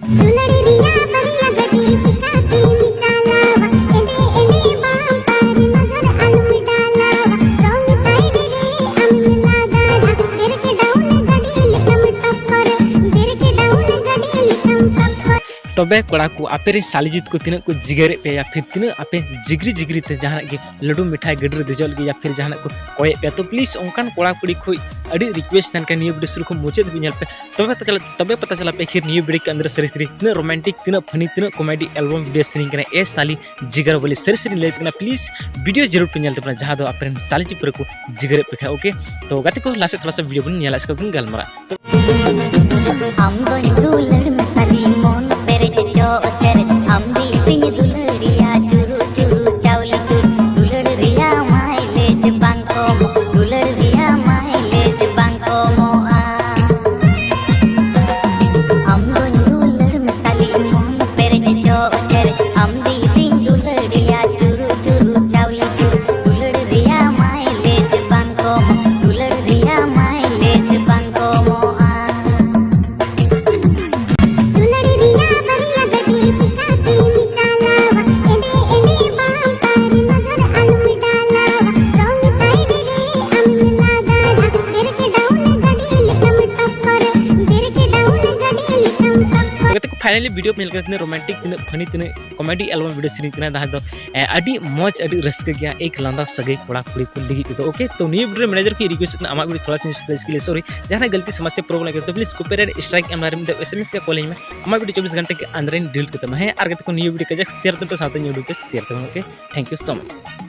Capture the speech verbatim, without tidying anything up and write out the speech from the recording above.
ᱫᱩᱞᱟᱹᱲ ᱨᱮᱭᱟᱜ ᱵᱟᱨᱭᱟ ᱜᱟᱹᱰᱤ ᱪᱤᱠᱟᱹᱛᱮᱢ ᱪᱟᱞᱟᱣᱟ? ᱮᱸᱰᱮ ᱮᱸᱰᱮ ᱵᱟᱢᱯᱟᱨ ᱱᱚᱡᱚᱨ ᱟᱞᱚᱢ ᱰᱟᱞᱟᱣᱟ᱾ ᱨᱚᱝ ᱥᱟᱭᱤᱰ ᱨᱮ ᱟᱢᱮᱢ ᱞᱟᱜᱟᱣᱟ᱾ ᱵᱨᱮᱠ ᱰᱟᱣᱩᱱ ᱜᱟᱹᱰᱤ ᱞᱮᱠᱟᱢ ᱴᱚᱠᱠᱚᱨ, ᱵᱨᱮᱠ ᱰᱟᱣᱩᱱ ᱜᱟᱹᱰᱤ ᱞᱮᱠᱟᱢ ᱴᱚᱠᱠᱚᱨ᱾ ᱛᱚᱵᱮ ᱠᱚᱲᱟ ᱠᱚ, ᱟᱯᱮ ᱨᱮᱱ ᱥᱟᱞᱤᱡᱤᱛ ᱠᱚ ᱛᱤᱱᱟᱹᱜ ᱠᱚ ᱡᱤᱜᱟᱹᱨᱮᱫ ᱯᱮᱭᱟ ᱭᱟ ᱯᱷᱤᱨ ᱛᱤᱱᱟᱹᱜ ᱟᱯᱮ ᱡᱤᱜᱽᱨᱤ ᱡᱤᱜᱽᱨᱤ ᱛᱮ ᱡᱟᱦᱟᱱᱟᱜ ᱜᱮ ᱞᱟᱹᱰᱩ ᱢᱤᱴᱷᱟᱭ ᱜᱟᱹᱰᱤ ᱨᱮ ᱫᱮᱡᱚᱜ ᱞᱟᱹᱜᱤᱫ ᱭᱟ ᱯᱷᱤᱨ ᱡᱟᱦᱟᱱᱟᱜ ᱠᱚ ᱠᱚᱭᱮᱫ ᱯᱮᱭᱟ, ᱛᱚ ᱯᱞᱤᱡᱽ ᱚᱱᱠᱟᱱ ᱠᱚᱲᱟ ᱠᱩᱲᱤ ᱠᱷᱚᱱ ᱟᱹᱰᱤ ᱨᱤᱠᱩᱭᱮᱥᱴ ᱛᱟᱦᱮᱱ ᱠᱟᱱᱟ ᱱᱤᱭᱟᱹ ᱵᱷᱤᱰᱤᱭᱳ ᱥᱩᱨᱩ ᱠᱷᱚᱱ ᱢᱩᱪᱟᱹᱫ ᱫᱷᱟᱹᱵᱤᱡ ᱧᱮᱞ ᱯᱮ᱾ ᱛᱚᱵᱮ ᱯᱟᱛᱟ ᱪᱟᱞᱟᱜ, ᱛᱚᱵᱮ ᱯᱟᱛᱟ ᱪᱟᱞᱟᱜ ᱯᱮ ᱟᱹᱠᱷᱤᱨ ᱱᱤᱭᱟᱹ ᱵᱷᱤᱰᱤᱭᱳ ᱠᱮ ᱟᱱᱫᱟᱨ ᱥᱟᱹᱨᱤ ᱥᱟᱹᱨᱤ ᱛᱤᱱᱟᱹᱜ ᱨᱳᱢᱟᱱᱴᱤᱠ, ᱛᱤᱱᱟᱹᱜ ᱯᱷᱟᱱᱤ, ᱛᱤᱱᱟᱹᱜ ᱠᱚᱢᱮᱰᱤ ᱮᱞᱵᱚᱢ ᱵᱷᱤᱰᱤᱭᱳ ᱥᱮᱨᱮᱧ ᱠᱟᱱᱟ ᱮ ᱥᱟᱞᱤ ᱡᱤᱜᱟᱨ ᱵᱚᱞᱮ ᱥᱟᱹᱨᱤ ᱥᱟᱹᱨᱤ ᱞᱟᱹᱭ ᱠᱟᱱᱟ᱾ ᱯᱞᱤᱡᱽ ᱵᱷᱤᱰᱤᱭᱳ ᱡᱟᱹᱨᱩᱲ ᱯᱮ ᱧᱮᱞ ᱛᱟᱵᱚᱱᱟ, ᱡᱟᱦᱟᱸ ᱫᱚ ᱟᱯᱮ ᱨᱮᱱ ᱥᱟᱞᱤ ᱪᱤᱯᱨᱟᱹ ᱠᱚ ᱡᱤᱜᱟᱹᱨᱮᱫ ᱯᱮ ᱠᱷᱟᱱ᱾ ᱳᱠᱮ, ᱛᱚ ᱜᱟᱛᱮ ᱠᱚ, ᱞᱟᱥᱮ ᱛᱷᱚᱲᱟ ᱥᱟ ᱵᱷᱤᱰᱤᱭᱳ ᱵᱚᱱ ᱧᱮᱞᱟ, ᱤᱥᱠᱮ ᱵᱟᱫ ᱜᱟᱞᱢᱟᱨᱟ᱾ ᱟᱢ ᱫᱚᱧ ᱫᱩᱞᱟᱹᱲ ᱢᱮᱥᱟᱞᱤ ᱢᱚᱱ ᱯᱮᱨᱮᱡ ᱪᱚ ᱪᱮᱨᱮᱡ, ᱟᱢ ᱫᱤ ᱛᱤᱧ ᱫᱩᱞᱟᱹᱲᱤᱭᱟ ᱪᱩᱨᱩ ᱪᱩᱨᱩ ᱪᱟᱣᱞᱮ ᱪᱩᱨ, ᱫᱩᱞᱟᱹᱲ ᱨᱮᱭᱟᱜ ᱢᱟᱭᱞᱮᱡᱽ ᱵᱟᱝ ᱠᱚᱢ, ᱫᱩᱞᱟᱹᱲ ᱨᱮᱭᱟᱜ ᱢᱟᱭᱞᱮᱡᱽ ᱵᱟᱝ ᱠᱚᱢᱚᱜᱼᱟ᱾ ᱟᱢ ᱫᱚᱧ ᱫᱩᱞᱟᱹᱲ ᱢᱮᱥᱟᱞᱤ ᱢᱚᱱ ᱯᱮᱨᱮᱡ ᱪᱚ ᱪᱮᱨᱮᱡ, ᱟᱢ ᱫᱤ ᱛᱤᱧ ᱫᱩᱞᱟᱹᱲᱤᱭᱟ ᱪᱩᱨᱩ ᱪᱩᱨᱩ ᱪᱟᱣᱞᱮ ᱪᱩᱨ, ᱫᱩᱞᱟᱹᱲ ᱨᱮᱭᱟᱜ ᱢᱟᱭᱞᱮᱡᱽ ᱵᱟᱝ ᱠᱚᱢ, ᱫᱩᱞᱟᱹᱲ ᱨᱮᱭᱟᱜ ᱢᱟᱭᱞᱮᱡᱽ ᱵᱟᱝ ᱠᱚᱢᱚᱜᱼᱟ᱾ ᱫᱩᱞᱟᱹᱲ ᱨᱮᱭᱟᱜ ᱵᱟᱨᱭᱟ ᱜᱟᱹᱰᱤ ᱪᱤᱠᱟᱹᱛᱮᱢ ᱪᱟᱞᱟᱣᱟ? ᱮᱸᱰᱮ ᱮᱸᱰᱮ ᱵᱟᱢᱯᱟᱨ ᱱᱚᱡᱚᱨ ᱟᱞᱚᱢ ᱰᱟᱞᱟᱣᱟ᱾ ᱨᱚᱝ ᱥᱟᱭᱤᱰ ᱨᱮ ᱟᱢᱮᱢ ᱞᱟᱜᱟᱣᱟ᱾ ᱵᱨᱮᱠ ᱰᱟᱣᱩᱱ ᱜᱟᱹᱰᱤ ᱞᱮᱠᱟᱢ ᱴᱚᱠᱠᱚᱨ, ᱵᱨᱮᱠ ᱰᱟᱣᱩᱱ ᱜᱟᱹᱰᱤ ᱞᱮᱠᱟᱢ ᱴᱚᱠᱠᱚᱨ᱾ ᱛᱚ ᱜᱟᱛᱮ ᱠᱚ, ᱯᱷᱟᱭᱱᱟᱞᱤ ᱵᱷᱤᱰᱤᱭᱳ ᱯᱮ ᱧᱮᱞ ᱠᱮᱫᱟ, ᱛᱤᱱᱟᱹᱜ ᱨᱳᱢᱟᱱᱴᱤᱠ, ᱛᱤᱱᱟᱹᱜ ᱯᱷᱟᱱᱤ, ᱛᱤᱱᱟᱹᱜ ᱠᱚᱢᱮᱰᱤ ᱮᱞᱵᱚᱢ ᱵᱷᱤᱰᱤᱭᱳ ᱥᱮᱨᱮᱧ ᱠᱟᱱᱟ, ᱡᱟᱦᱟᱸ ᱫᱚ ᱮ, ᱟᱹᱰᱤ ᱢᱚᱡᱽ, ᱟᱹᱰᱤ ᱨᱟᱹᱥᱠᱟᱹ ᱜᱮᱭᱟ ᱮᱠ ᱞᱟᱸᱫᱟ ᱥᱟᱹᱜᱟᱹᱭ ᱠᱚᱲᱟ ᱠᱩᱲᱤ ᱠᱚ ᱞᱟᱹᱜᱤᱫ ᱛᱮᱫᱚ᱾ ᱳᱠᱮ, ᱛᱚ ᱱᱤᱭᱟᱹ ᱵᱷᱤᱰᱤᱭᱳ ᱨᱮ ᱢᱮᱱᱮᱡᱟᱨ ᱠᱚ ᱨᱤᱠᱩᱭᱮᱥᱴ ᱠᱟᱱᱟ, ᱟᱢᱟᱜ ᱵᱷᱤᱰᱤᱭᱳ ᱛᱷᱚᱲᱟ ᱥᱤᱧ ᱥᱩᱫᱷᱟᱹ ᱥᱠᱤᱞ, ᱥᱚᱨᱤ, ᱡᱟᱦᱟᱸᱱᱟᱜ ᱜᱟᱹᱞᱛᱤ ᱥᱚᱢᱚᱥᱥᱟ ᱯᱨᱚᱵᱞᱮᱢ ᱠᱟᱱᱟ, ᱛᱚ ᱯᱞᱤᱡ ᱠᱚᱯᱤᱨᱟᱭᱤᱴ ᱥᱴᱨᱟᱭᱤᱠ ᱮᱢ ᱫᱟᱲᱮᱭᱟᱜ ᱢᱤᱫ ᱫᱷᱟᱣ ᱮᱥ ᱮᱢ ᱮᱥ ᱭᱟ ᱠᱚᱞ ᱤᱧ ᱢᱮ, ᱟᱢᱟᱜ ᱵᱷᱤᱰᱤᱭᱳ ᱪᱚᱵᱵᱤᱥ ᱜᱷᱚᱱᱴᱟ ᱜᱮ ᱟᱱᱫᱟᱨ ᱤᱧ ᱰᱤᱞᱤᱴ ᱠᱟᱛᱟᱢᱟ᱾ ᱦᱮᱸ, ᱟᱨ ᱜᱟᱛᱮ ᱠᱚ, ᱱᱤᱭᱟᱹ ᱵᱷᱤᱰᱤᱭᱳ ᱠᱟᱡᱟᱠ ᱥᱮᱭᱟᱨ ᱛᱟᱵᱚᱱ ᱯᱮ, ᱥᱟᱶᱛᱮ ᱱᱤᱭᱟᱹ ᱵᱷᱤᱰᱤᱭᱳ ᱯᱮ ᱥᱮᱭᱟᱨ ᱛᱟᱵᱚᱱ᱾ Okay, thank you so much.